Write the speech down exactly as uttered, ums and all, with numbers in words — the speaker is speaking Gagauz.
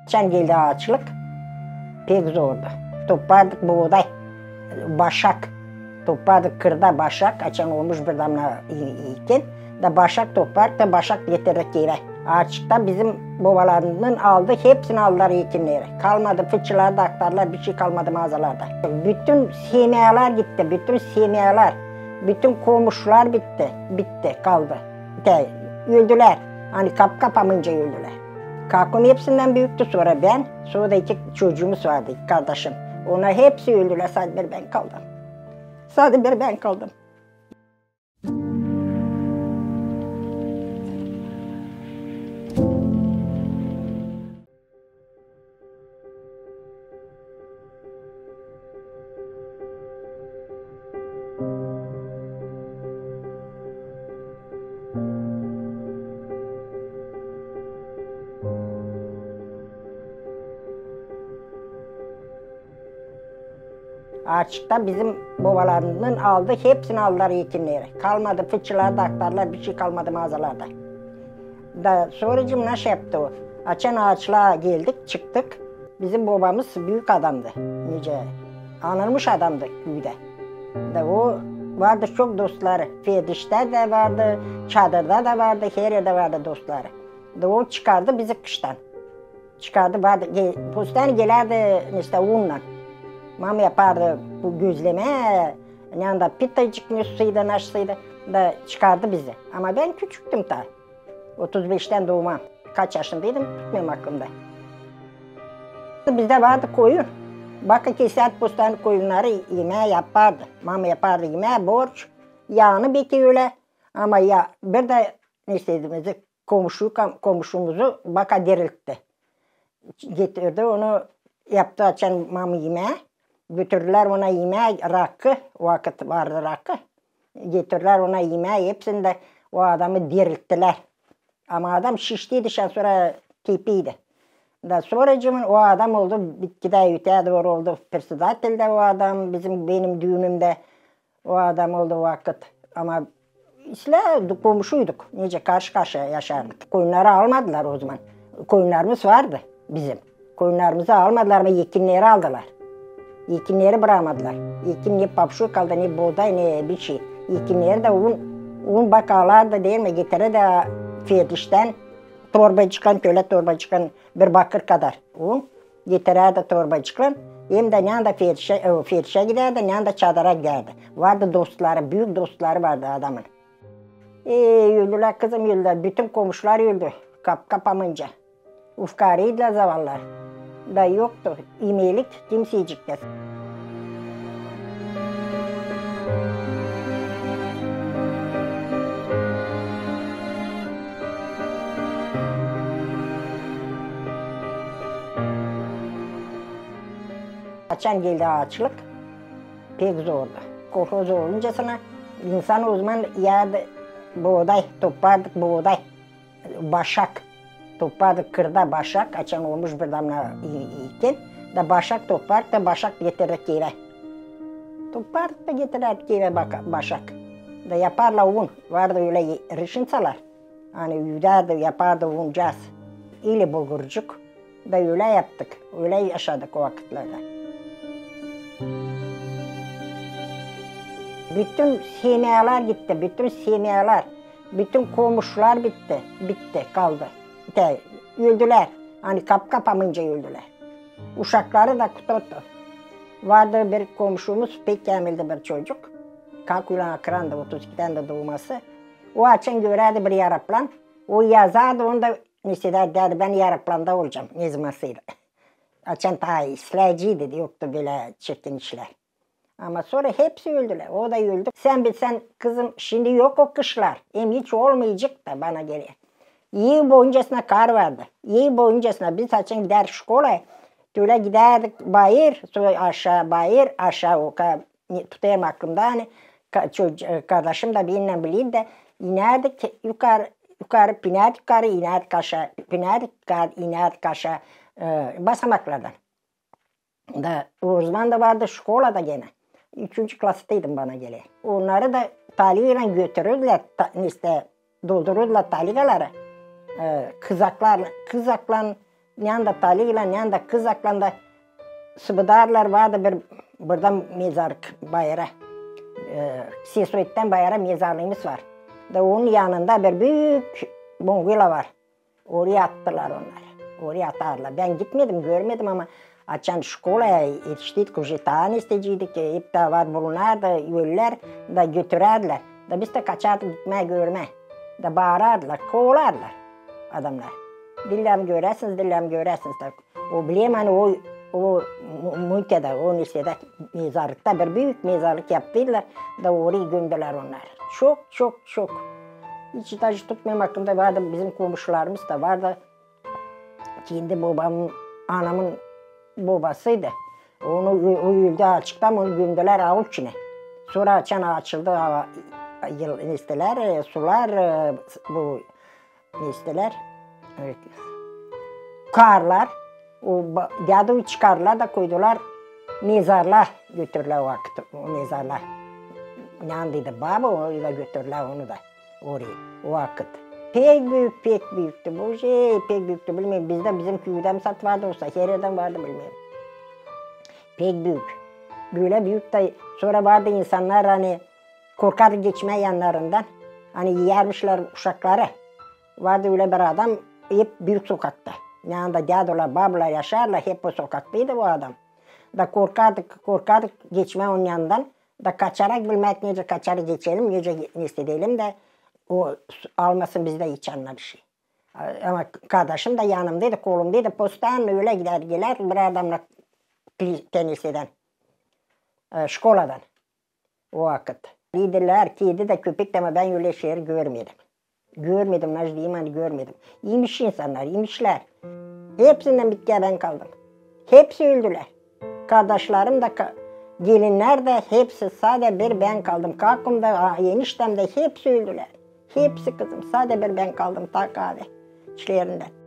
Açan geldi aaçlık, pek zordu. Topardık buuday, başak. Topardık kırda başak, açan olmuş bir damna i-, iken, da başak topardık, da başak getirdik evä. Aaçlıkta bizim bobalarının aldı, hepsini aldılar ekinneri. Kalmadı, fıçıladı, aktardılar, bir şey kalmadı maazalarda. Bütün semyalar gitti, bütün semyalar, bütün komuşular bitti, bitti, kaldı. Te, öldülär. Ani kap kapamayınca öldülär. Kakum hepsindän büüktü, sora bän, sora da iki çocuumuz vardı, iki kardaşım. Onnar hepsi öldülär, sade bir bän kaldım. Sade bir bän kaldım. Aaçlıkta bizim bobalarının aldı, hepsini aldılar ekinneri. Kalmadı, fıçıladı, aktardılar, bir şey kalmadı maazalarda. Da soracım nasıl yaptı o? Açan aaçlığa geldik, çıktık. Bizim bobamız büük adamdı. Nicä, anılmış adamdı küüdä. Da o vardı çok dostları. Ferdiştä dä vardı, çadırda da vardı, her erdä vardı dostları. Da o çıkardı bizi kıştan. Çıkardı, vardı, ge-, postanä gelärdi, işte, unnan. Mama yapardı bu gözlemä, yanında pitacık, ne suydu, naşsıydı, da çıkardı bizi. Ama bän küçüktüm taa. Otuz beştän duuma. Kaç yaşındaydım, tutmuyorum aklımda. Bizdä vardı koyun. Baka kesärdi postanä koyunnarı, imää yapardı. Mama yapardı imää, borç, yaanı beki ölä. Ama ya, bir dä ne istedim, komuşu, komuşumuzu baka diriltti. Getirdi onu, yaptı açan mama imää. Götürdülär ona imää, rakı, o vakıt vardı rakı. Getirdilär ona imää, hepsini dä o adamı dirilttilär. Ama adam şiştiydi, şan sora kepiydi. Da soracım o adam oldu, bitkidä ötää dooru oldu, председатель dä o adam, bizim, benim düümümdä o adam oldu o vakıt. Ama islää komuşuyduk, nicä karşı-karşıya yaşardık. Koyunnarı almadılar o zaman. Koyunnarımız vardı bizim. Koyunnarımızı almadılar, ama ekinneri aldılar. Ekinneri brakmadılar. Ekin ne papşuy kaldı, ne booday, ne bir şey. Ekinneri dä un, un bak alardı, diil mi, getirärdi Ferdiştän torbacıklan, tölä torbacıklan, bir bakır kadar un getirärdi torbacıklan. Hem dä ne anda Ferdişä, e, Ferdişä gidärdi, ne anda çadıra gidärdi. Vardı dostları, büük dostları vardı adamın. E, öldülär, kızım, öldülär. Bütün komuşular öldü. Kap kapamayınca. Ufkarıydılar zavallılar. Da yoktu imelik kimsecik dä. Açan geldi aaçlık, pek zordu. Kolhoz oluncasına insan o zaman yärdi booday, topardık booday, başak. Topardık kırda başak, açan olmuş bir damna i-, iken, da başak topardık da başak getirärdik evä. Topardık da getirärdik evä baka-, başak. Da yaparlar un, vardı ölä rişinţalar. Ani üüdärdi, yapardı uncas. İli bulgurcuk. Da ölä yaptık, ölä yaşadık o vakıtlarda. Bütün semyalar gitti, bütün semyalar, bütün komuşular bitti, bitti, kaldı. Te, öldülär, ani kap kapamayınca öldülär. Uşakları da kutotu. Vardı bir komuşumuz, pek käämildi bir çocuk. Kakulän akrandı, otuz ikidän dä duuması. O açan görärdi bir aeroplan, o yazardı, onu da ne isteerdi, därdi, bän aeroplanda olacam, ne zamansıydı. Açan taa islääciydi, yoktu bölä çirkin işlär. Ama sora hepsi öldülär, o da öldü. Sän bilsän, kızım, şindi yok o kışlar, hem hiç olmayacek da bana geler. Yıl boyuncasına kar vardı. Yıl boyuncasına biz açan gidärdik şkolaya, tölä gidärdik bayır, sora aşaa bayır, aşaa o ka-, ne, tutêrım aklımda, ani ka-, çoc-, e, kardaşım da benimnän bilirdi, inärdik yukarı, yukarı, pinärdik yukarı, inärdik aşaa, pinärdik yukarı, inärdik aşaa, e, basamaklardan. Da o zaman da vardı şkolada genä. Üçüncü klassadaydım, bana geler. Onnarı da talyaylan götürürdülär, ta-, işte, doldururdular talyaları. E, kızaklarlan, kızaklan Neän dä talıylan, neän dä kızaklan da sıbıdarlar, vardı bir burada mezarlık bayıra. E, Sesoyttan bayıra mezarlığımız var. Da onun yanında bir büük bungalo var. Oraya attılar onları. Oraya atardılar. Bän gitmedim, görmedim, ama açan şkolaya etiştiydik, uje taa neşteciydik, hep dä var bulunardı ölülär, da götürärdilär. Da biz dä kaçardık gitmää görmää. Da baarardılar, kovalardılar adamnar. Dillär mi göräsiniz, dillär mi göräsiniz. Da o bileyim, ani o, o mu-, Mutedä, o neştedä mezarlıkta, bir büük mezarlık yaptıydılar, da oraya gömdülär onnarı. Çok, çok, çok. Hiç daji tutmêêrım aklımda, vardı bizim komuşularımız da vardı. Kendi bobamın, anamın bobasıydı. Onu ö-, o öldü açıkta, onu gömdülär avuç içinä. Sora açan açıldı, a, yıl, neştelär, e, sular, e, bu neştelär, e, karlar, o ba-, dädu çıkardılar da koydular mezarlığa, götürdülär o vakıt o mezarlığa. Neän deydi, baba, onu da götürdülär onu da oraya o vakıt. Pek büük, pek büüktü bu şey, pek büüktü, bilmeerim, bizdä, bizim küüdä mi sat vardı olsa, her erdä vardı, bilmeerim. Pek büük. Bölä büük dä, sora vardı insannar, ani korkardı geçmää yannarından, ani iyärmişlär uşakları. Vardı ölä bir adam, hep büük sokakta. Neän dä dädular, babular yaşardılar, hep o sokaktaydı bu adam. Da korkardık, korkardık geçmää onun yanından. Da kaçarak bilmäk, nicä kaçarak geçelim, nicä ge-, neştedelim dä o s-, almasın bizdä hiç anına bir şey. A-, ama kardaşım da yanımdaydı, kolumdaydı, postanno ölä gider geler bir adamnar pli-, tenesedän, e, şkoladan. O vakıt. Yedilär kedi dä, köpek dä, ama bän ölä şeyleri görmedim. Görmedim, nasıl deyim, ani görmedim. İmiş insannar, imişlär. Hepsindän bitkää bän kaldım. Hepsi öldülär. Kardaşlarım da, ka-, gelinnär dä, hepsi, sade bir bän kaldım. Kakum da, a, eniştäm dä, hepsi öldülär. Hepsi, kızım, sade bir bän kaldım taa kahvä içlerindän.